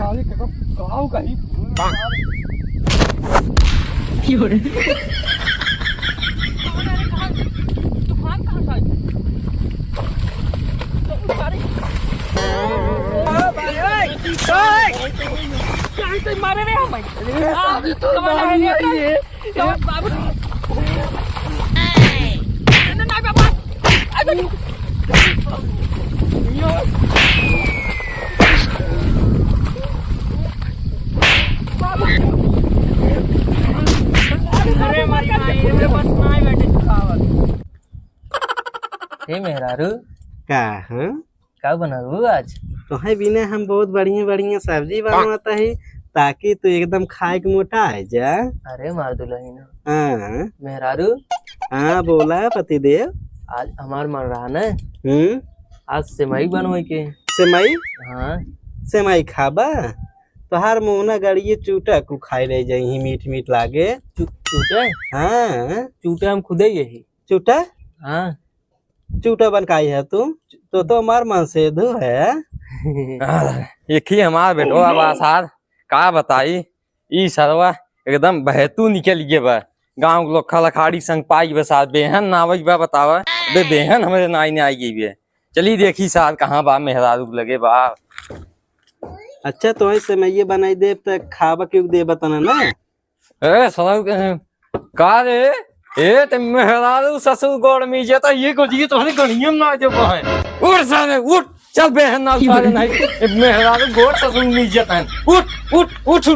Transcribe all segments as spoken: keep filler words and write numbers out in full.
अरे, कसम, गाँव का ही। क्यों रे? तूफान कहाँ से आई? तो सारे, ओ भाई, ओए, ओए। कहाँ से मारे रे हम? अरे, सारे तो कहाँ मारे रे? अरे माई, माई, रे बस नाई बैठे चुकावत। हे मेहरारू। का, हाँ? का बनल हो आज? तोहे बिना हम बहुत बढ़िया बढ़िया सब्जी बनावत हई, ताकि तू एकदम खाए के मोटा आ जा। अरे मार दुलहिन। हाँ। मेहरारू। हाँ, बोला पतिदेव। आज हमार मन रहा न। हम्म। आज सेमई बनवे के। सेमई? हाँ। सेमई खाबा? तोहार मुँह ना गड़िए चूटा कुल खाए रह जाई, मीठ मीठ लागे। चू-, चूटा? हाँ। चूटा हम खुदे यही। चूटा? हाँ। चूटा बन काई है तू? तो, तो हमार मन से दू है। एक ही हमार बेटो अब आसार, का बताई, ई सरवा एकदम बहतू निकल गए बा। गाँव के लोग खलखाड़ी संग पाई बा सार, बेहन ना आवई बा बतावा। बे बेहन हमरे नाई ने आई गई बे। चली देखी सार कहाँ बा, मेहरारू लगे बा। अच्छा, तो ऐसे मैं ये बनाई देब त खाबा क्यों देबा तना ना? ए, साला, ए, का रे? ए, ते मेहरारू ससुर गोड़ में इज्जत है, ये को जी तोहरे गणियम ना जब है। उठ सारे, उठ, चल बेहन ना सारे नहीं। ए, मेहरारू गोड़ ससुर में इज्जत है। उठ, उठ, उठ,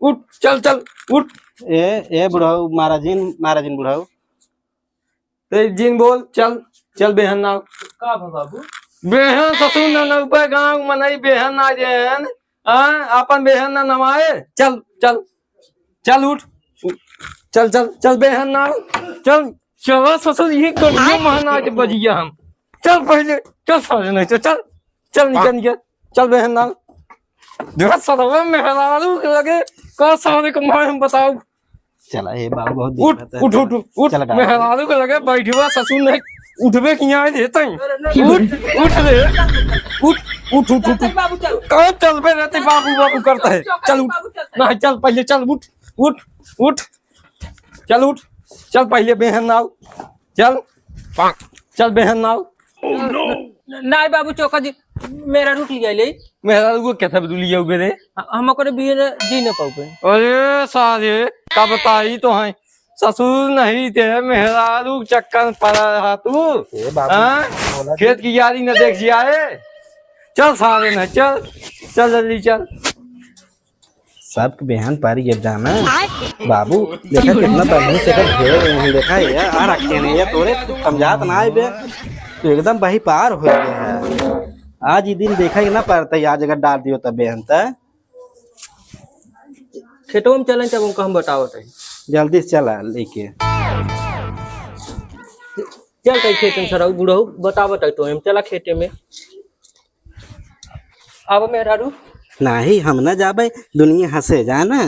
उठ, चल, चल, उठ। ए, ए बुढ़ऊ, महाराजिन, महाराजिन बुढ़ऊ। ते जिन बोल, चल, चल बेहन नाव। का भा बाबू? बेहन ससुर न नौबे गाँव मनई बेहन ना जेहन, हाँ, आपन बेहन ना नवाए। चल, चल, चल उठ, चल, चल, चल बेहन नाव, चल, चल ससुर, ये कनिया महना के बजिया हम। चल पहले, चल सारे नहीं तो चल, चल निकल, निकल, चल बेहन नाव। देखा सरवा मेहरारू के लगे, का सारे को मारे हम बताओ। चला, ए बाबू, बहुत उठ, दिक्कत है। उठ, उठ, उठ, चला, डाल। मेहरारू के लगे बैठबा, ससुर नहीं उठबे कि यहाँ देते हैं। उठ, उठ रे। उठ, उठ, उठ, उठ, उठ। बाबू, चल। कहाँ चलबे रहते बाबू, बाबू करता है? चल, उठ। बाबू, चल। नहीं, चल, पहले चल, उठ, उठ, उठ। चल, उठ। चल, पहले बेहन नाव। चल। चल, बेहन नाव। न-, न-, नाई बाबू, चौका जी, मेहरारू उठ गया ले। मेहरारू को कैसे बदल लिया उबे रे? ह-, हम ओकरे बिना जी न पाउबे। अरे सारे, का बताई तो है, ससुर नहीं ते मेहरारू चक्कर पड़ा रहा तू। ए बाबू, हाँ? बोला खेत की यारी न देख जिया रे। चल सारे न, चल, चल जल्दी चल। सबके बेहन पारी अब जाना। बाबू, देखा कितना बढ़िया से कर घेरे हुए हैं, देखा ये, आ रखे हैं ये तोरे, समझात ना आए बे, तो एकदम बही पार हो गया है। आज ये दिन देखा ही ना पड़ता है, आज अगर डाल दियो तब बेहन त। खेतों में चलें, तब उनका हम बतावत है। जल्दी से चला लेके। चल तई खेत में सरऊ बुढ़ऊ, बतावत है तो हम, चला खेते में। अब मेहरारू? नाही, हम ना जाबे, दुनिया हंसे, जा ना।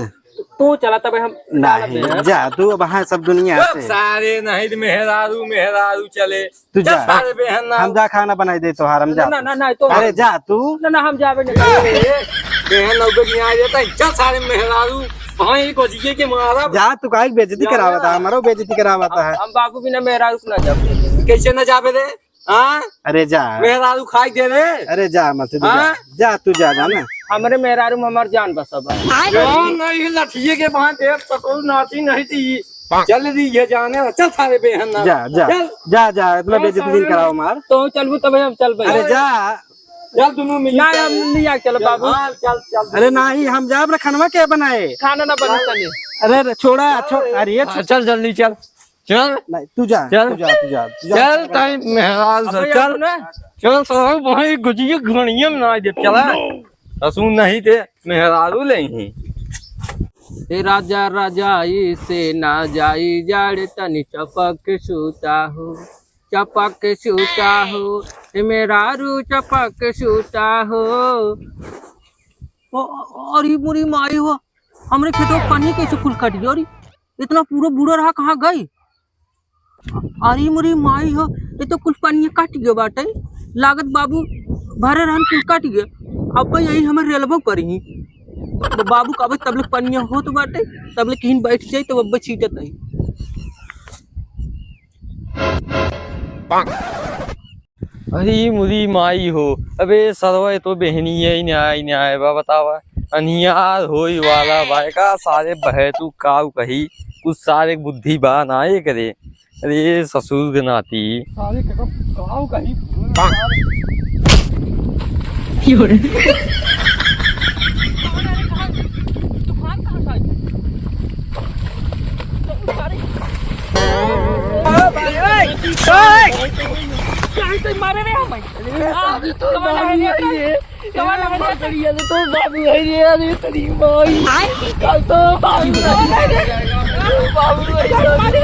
तू चला, तबे हम नहीं, जा तू, अब हाँ सब दुनिया हंसे। सारे नहीं तो मेहरारू, मेहरारू चले। तू जा। सारे बेहन ना। हम जा खाना बनाई दे तोहार, हम जा। ना, ना, ना, तो अरे जा तू। ना, ना, हम जाबे नहीं। ए, बेहन लोग नहीं आ जाता, चल सारे मेहरारू, वहीं को जिए के मारा। जा तू, काहे बेइज्जती करावता है, हमारो बेइज्जती करावता है। हम बाबू बिना मेहरारू से ना जाबे। कैसे ना जाबे रे? हाँ? अरे जा। मेहरारू खाई दे रे। अरे जा मत, तू जा। हाँ? जा, तू जा, जा ना। हमरे मेहरारू में हमार जान बसा बा। जान नहीं, लठिए के बांध दे, ससुर नाती नहीं थी। चल दी ये जाने, चल सारे बेहन ना। जा, जा। चल। जा, जा, इतना चल बेइज्जती सारे। दिन कराओ मार। तो चलबू तबे हम चलबे। अरे जा। चल दोनों मिल ना, चल। हम नहीं आ, चल बाबू। हाँ, चल, चल। अरे नहीं, हम जाब रे, खानवा के बनाए? खाना ना बने तने। अरे रे, छोड़ा, छो-, अरे ये हाँ, चल जल्दी चल। चल। नहीं, तू जा, चल। तू जा, तू जा, तू जा। चल, ताई मेहराज से, अबे चल। यार, सुना? चल, साहब, वहीं गुजिया घुड़िया में ना दे, चला। असू नहीं ते, मेहरारू ले ही। ए राजा, राजा, इसे ना जाई जाड़े, तनी चपक सूता हो, चपक सूता हो, ए मेहरारू चपक सूता हो। ओ, अरे मोरी माई हो, हमरे खेतवा पानी कैसे कुल कट गयो? अरे, इतना पूरा बूढ़ा रहा, कहाँ गई? अरे मोरी माई हो, ये तो कुल पानी कट गयो बाटे। लागत बाबू भरे रहन, कुल कट गयो। अब यही हमर रेलवा करी। तो बाबू का अब तबले पनिया होत बाटे, तबले कहीं बैठ जाई, तब अब छीटत आई। अरे मुरी माई हो, अबे सरवा, ये तो बहनी है, न्याय, न्याय बा, बतावा। अनियार होई वाला बा, का सारे बहे तू काऊ कही, कुछ सारे बुद्धि बा ना ये करे। अरे ससुर के नाती। सारे के तो काऊ कही। तूफान कहाँ से आई? मारे रे हम। अरे, सारे तो कमाल है रे। कमाल है रे। अरे, तो बाबू है रे, अरे, तेरी माई। आय। कल तो बाबू है। बाबू है, सारे।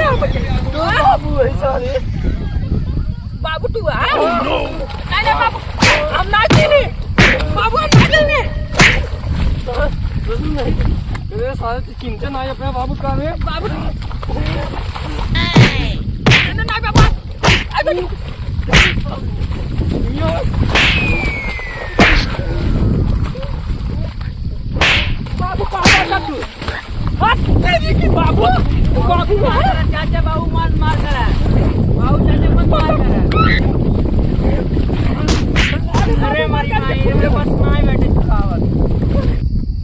तो बाबू है, सारे। बाबू तू आ? नहीं, नहीं, बाबू। हम ना जीनी। बाबू, हम ना जीनी। अरे, सारे चिंता ना है अपने बाबू का रे। बाबू। नहीं, नहीं, बाबू। अरे, बाबू, कहाँ जा तू? हट, तेरी की बाबू। बाबू, चाचा, बाबू, मत मार करा। बाबू, चाचा, मत मार करा। अरे, मारी माई, रे, बस ना बैठे चुकावत।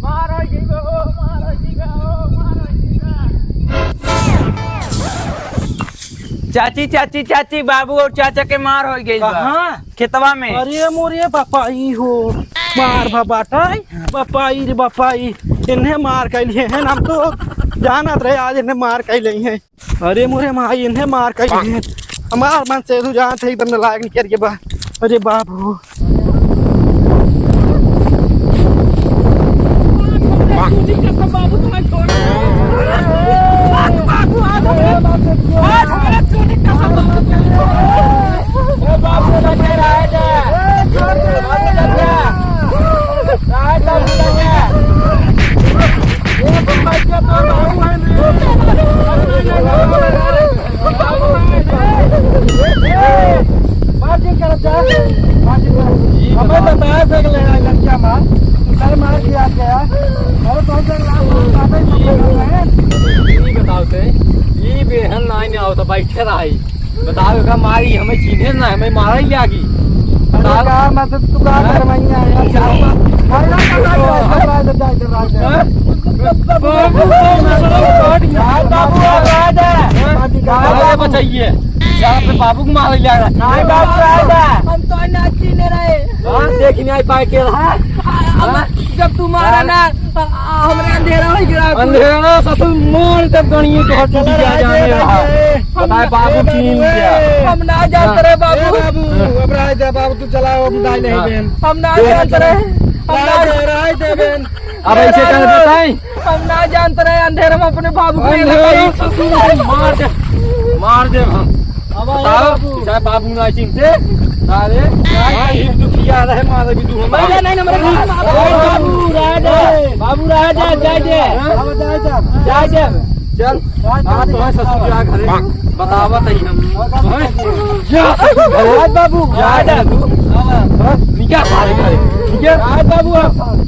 मार हो गई बा, मार हो गई बा, मार हो गई बा। चाची, चाची, चाची, बाबू और चाचा के मार हो गई बा। कहाँ? खेतवा में। अरे मोरे बापाई हो, मार भा बाटाई, बापाई रे बापाई, इन्हें मार कैलिए हैं, हम तो जानत रहे आज इन्हें मार कैलिए हैं। अरे मोरे माई, इन्हें मार कैलिए हैं, हमार मन से तू जानत है एकदम नालायक निकल के बा। अरे बाप हो। बात करत जा, बात करत जा। हमें बताया से लड़ाई लड़किया मार, सर मार दिया गया। अरे कौन सा लाभ होता है, सब लोग हैं। ई बताओ ते, ई बेहन नाई ने आओ तो बैठे रही। बताओ का मारी, हमें चीन्हे ना, हमें मारा ही लागी। बताओ। का मतलब तू का करवाइया है? अच्छा। भाई ना, भाई ना, भाई ना, भाई ना। हाँ? बाबू, बाबू, बाबू, बाबू, बाबू, बाबू, बाबू, बाबू, बाबू, बाबू, बचाइए। साहब पे बाबू को मार लिया। नहीं बाबू, राजा। हम तो ना चीन्हे रहे। हाँ, देख नहीं पाए के रहा। हम, जब तू मारा ना, आ, आ, हमरा अंधेरा हो गया। अंधेरा ससुर मोर जब गणिए तो हट चला गया रहा, जाने रहा। बताए बाबू चीन गया। हम ना जानते रहे बाबू। ए बाबू, अब राय दे बाबू, तू चला, हम दाई नहीं देन। हम ना जानते रहे। हम ना राय दे, राय दे बेन। अब ऐसे कर बताई। हम ना जानते रहे, अंधेरे में अपने बाबू को अंधेरे में ससुर मार दे, मार दे हम। अब आया बताओ, बाबू। चाहे बाबू ना चिंते, सारे, हाँ, ये दुखिया रहे, मारे भी तू हम। नहीं, नहीं, नहीं, नहीं, बाबू, रह जा, बाबू, रह जा, जा, जा। हाँ, जा, जा। जा, जा। चल, हाँ, तो है ससुर जा घरे, बतावा तई हम। जा ससुर घरे। बाबू। जा, जा तू। हाँ, निकल सारे घरे, निकल। बाबू, आप